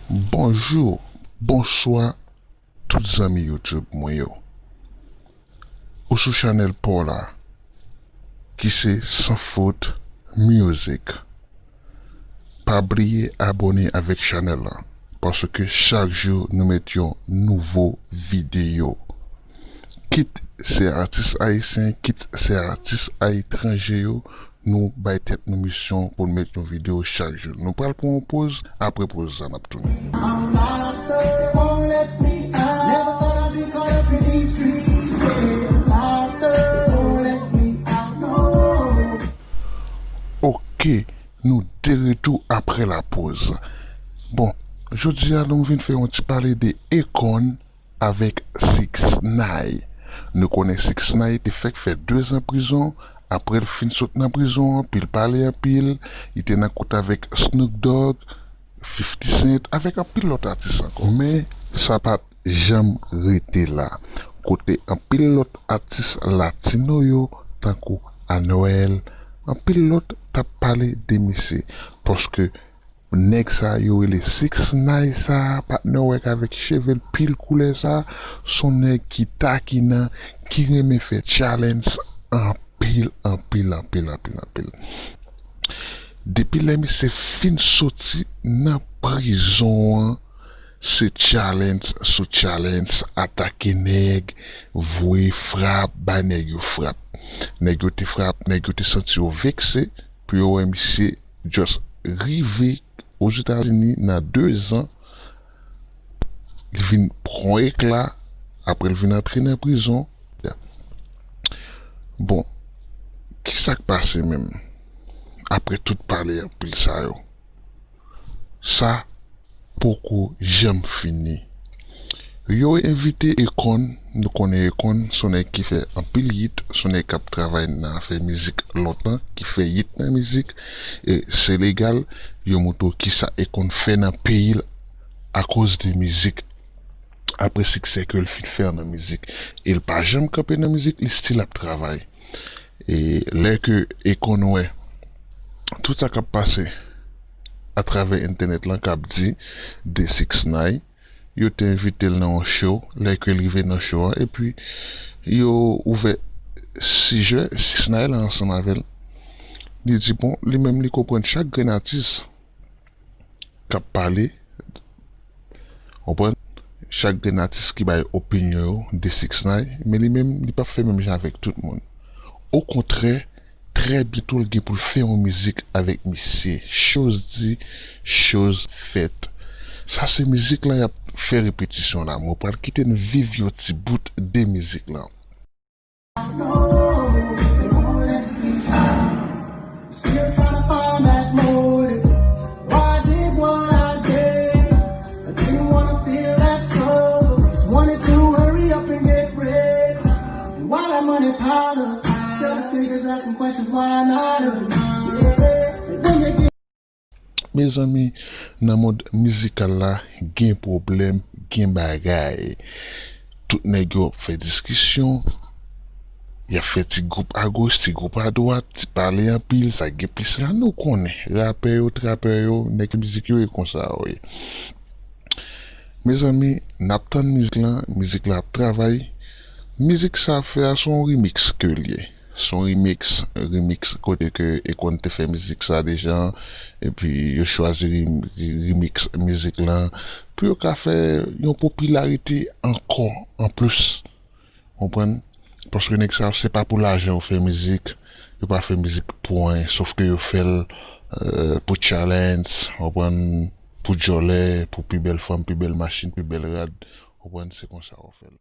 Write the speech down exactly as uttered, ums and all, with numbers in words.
Bonjou, bonswa, tout zanmi YouTube mwen yo. Ou sou chanèl pa w la, ki se Sans Faute Music. Pa bliye abòne avèk chanèl la, paske chak jou nou met yon nouvo videyo. Kit se atis ayisyen, kit se atis aletranje yo, nou bay tèt nou misyon pou n met yon videyo chak jou. Nou pral pran yon poz, apre poz sa n ap tounen. I'm locked up, won't let me out. Never thought I'd be caught up in these streets, yeah. Locked up, won't let me out, no. Ok, nou de retou apre la poz. Bon, jodi a nou vin fè yon ti pale de Akon avèk Six Nine. Nou konnen Six Nine te fèk fè dezan prizon, apre l fin sot nan prizon an, pil pale anpil, li te nan kout avèk Snoop Dogg, fifty Cent, avèk anpil lòt atis ankò. Men sa pa t janm rete la. Kote anpil lòt atis latino yo, tankou Anuel, anpil lòt t ap pale de misye. Paske nèg sa yo rele Six Nine sa, patnè w wè k avèk cheve l pil koulè sa, s on nèg ki takinan, ki renmen fè challenge anpil, anpil, anpil, anpil, anpil. Depi lè misye fin soti nan prizon an, se challenge sou challenge, atake nèg, voye frap, bay nèg yo frap. Nèg yo te frap, nèg yo te santi yo vekse pou yo wè misye just rive Ozetazini nan dezan, li vin pran ekla, apre l vin antre nan prizon. Bon, kisa k pase menm? Apre tout pale anpil sa yo, sa poko janm fini. Yo envite Akon, nou konnen Akon s on nèg ki fè anpil hit, s on nèg k ap travay nan afè mizik lontan, ki fè hit nan mizik, e se legal, yo montre w kisa Akon fè nan peyi l akoz de mizik, apre siksè ke l fin fè nan mizik. E l pa janm kanpe nan mizik, li still ap travay. E lè ke Akon wè tout sa k ap pase atravè entènèt lan k ap di de Six Nine, yo te envite l nan yon show, lè ke l rive nan show an, epi yo ouvè sijè Six Nine la ansanm avè l. Li di, bon, li menm li konprann chak grenn atis k ap pale, konprann, chak grenn atis ki bay opinyon yo de Six Nine, men li menm, li p ap fè menm jan avèk tout moun. Okontrè, trè byento l gen pou l fè yon mizik avèk misye. Chose dit, chose faite. Sa se mizik la y ap fè repetisyon la. Mwen pral kite n viv yon ti bout de mizik la. Still tryna find that motive. Why I did what I did. I didn't wanna feel that struggle. Just wanted to hurry up and get rich. And while that money pile up, tell the niggas asking questions, why not us? Yeah. And when they get Mezanmi, nan mond mizikal la, gen pwoblèm, gen bagay. Tout nèg yo ap fè diskisyon, y ap fè ti gwoup agoch, ti gwoup adwat, ti pale anpil, sa gen plis la, nou konnen. Rapè yo, trapè yo, nèg mizik yo, e konsa yo ye. Mezanmi, n ap tann mizik lan, mizik la ap travay. Mizik sa ap fè a, se yon remix ke l ye. Se yon remix, remix kote ke Akon te fè mizik sa deja, epi yo chwazi rem-, remix mizik lan pou yo ka fè yon popilarite ankò anplis. Konprann? Paske nèg sa yo, se pa pou lajan yo fè mizik, yo pa fè mizik pou anyen, sof ke yo fè l, euh, pou challenge, konprann, pou djòlè, pou pi bèl fanm, pi bèl machin, pi bèl rad, konprann, se konsa yo fè l.